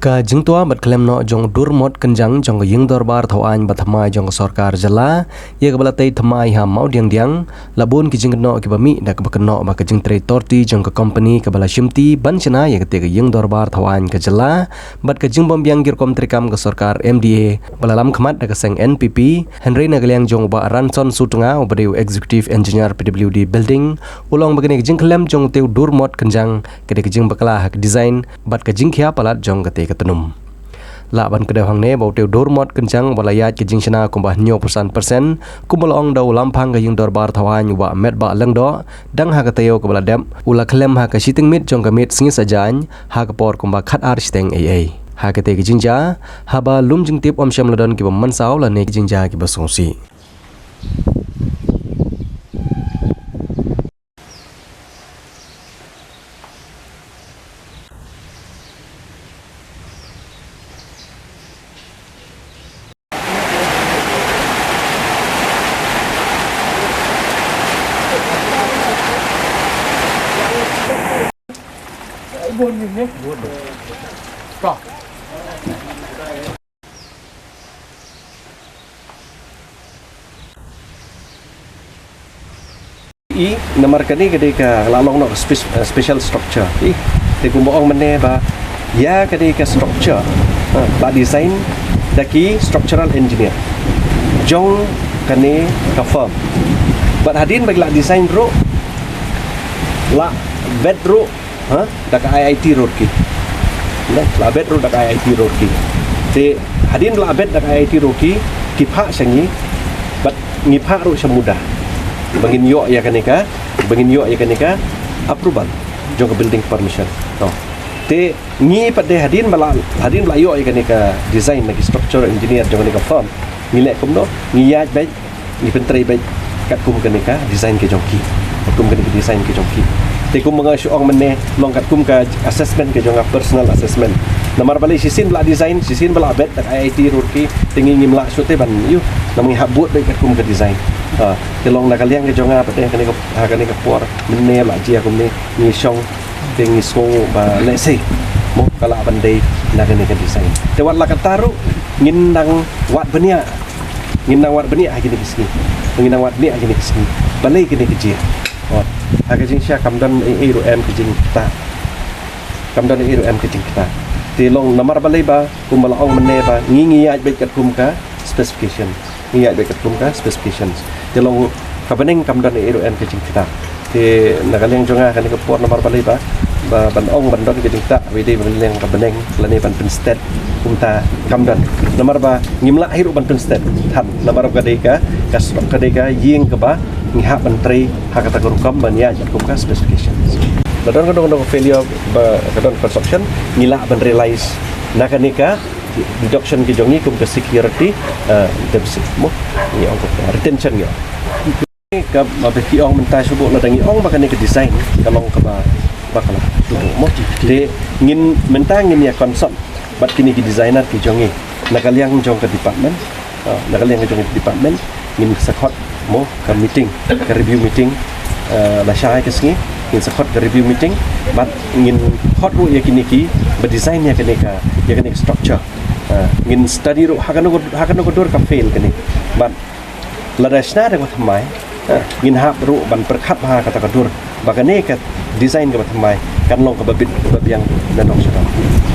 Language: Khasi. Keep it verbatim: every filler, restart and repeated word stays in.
Ka jingtwa bad khlem noh jong u dur mot kynjang jong ka ïing dorbar thaw aiñ ba thymmai jong ka sorkar jylla ïa kaba la tei thymmai ha Mawdiangdiang, la bun ki jingkynnoh kiba mih da kaba kynnoh ba ka jingtrei torti jong ka kompani kaba la shimti ban shna ïa kata ka ïing dorbar thaw aiñ ka jylla bad ka jingbym biang ki rukom treikam ka sorkar M D A ba la lam khmat da ka seng N P P. Hynrei na ka liang jong u Bah Ranson Sutnga uba dei u Executive Engineer P W D Building, u la ong ba kane ka jingkhlem jong utei u dur mot kynjang ka dei ka jingbakla ha ka design bad ka jingkhia palat jong katei ka tnum. Lah ban kdew hangne ba utei u dur mot kynjang uba la ïaid ka jingshna kumba hynñiewphew san percent, kumba la ong da u lamphang ka ïing dorbar thaw aiñ u Bah Metbah Lyngdoh, dang ha ka taïew kaba la dep u la khlem ha ka shiteng miet jong ka miet sngi Saitjaiñ ha ka por kumba khatar shiteng eiei. Ha katei ka jingjia, haba lum jingtip ym shym la don kiba mynsaw lane ki jingjia kiba sngewsih. I, namar kane ka dei ka la long noh spe-, eh, special structure. I, te kumba ong mynne ba ïa kane ka structure, eh, la design da ki structural engineer jong kane ka firm. Bad hadien ba la design ruh, la bid ruh, ha, da ka I I T Roorkee. Neh, la bid ruh da ka I I T Roorkee. Te hadien la bid da ka I I T Roorkee, ki phah sha ngi, bad ngi phah ruh sha MUDA ba ngin ïoh ïa kane ka, ba ngin ïoh ïa kane ka approval jong ka building permission. To. Te ngi pat de hadien ba la, hadien ba la ïoh ïa kane ka design na ki structure engineer jong kane ka firm, ngi leh kumno, ngi ïaid beit, ngi pyntrei beit katkum kane ka design ka jong ki. Katkum kane ka design ka jong ki. Te kumba nga shu ong mynne, long katkum ka assessment ka jong nga, personal assessment. Namar balei shisien ba la design, shisien ba la bid da ka I I T Roorkee, te ngi ngim lah shuh te ban ïoh, namar ngi hap bud beit katkum ka design. Ha, te long na ka liang ka jong nga pat de kane ka, ha kane ka por mynne la jia kumne, ngi shong, te ngi sngew ba lehse mo ka lah ban dei na kane ka design. Te wat la katta ruh ngin nang wad bniah, ngin nang wad bniah ha kine ki sngi. Ngin nang wad bniah ha kine ki sngi balei kane ka jia. Oh, ha ka jingshisha kam don ei ei ruh em ka jingktah. Kam don ei ei ruh em ka jingktah. Te long namar balei ba kumba la ong mynne ba ngi, ngi ïaid beit katkum ka specification. Ngi ïaid beit katkum ka specifications. Te long ka bneng kam don ei ei ruh em ka jingktah. Te na ka liang jong nga kane ka por namar balei ba, ba ban ong ban don ka jingktah, ba dei ban liang ka bneng lane ban pynsted, kumta kam don. Namar ba ngim lah hi ruh ban pynsted than, namar ba ka dei ka, ka sdok, ka dei ka ïing kaba ngi hap ban trei ha kata ka rukom ban ïaid katkum ka specifications. Ba don, ka don, ka don failure, ba ka don construction, ngi lah ban realize na kane ka deduction ki jong ngi kum ka security, eh, deposit mo. Ngi ong ka retention ngi ong. Kaba ki ong mynta shuh, lada ngi ong ba kane ka design ka long kaba, ba ka la shuh mo. Te ngin mynta ngin ïa consult bad kine ki designer ki jong ngi na ka liang jong ka department. Ah, na ka liang jong ka department ngin sa khot mo ka meeting, ka review meeting, eh, lashai ka sngi ngin sa khot ka review meeting, bad ngin khot ruh ïa kine kiba design ïa kane ka, ïa kane ka structure. Eh, ngin study ruh ha kano, ha kano ka dur ka fail kane. Bad lada shna da kaba thymmai, eh, ngin hap ruh ban pyrkhat bha kata ka dur ba kane ka design kaba thymmai kan long kaba bit kaba biang na nong sha nong.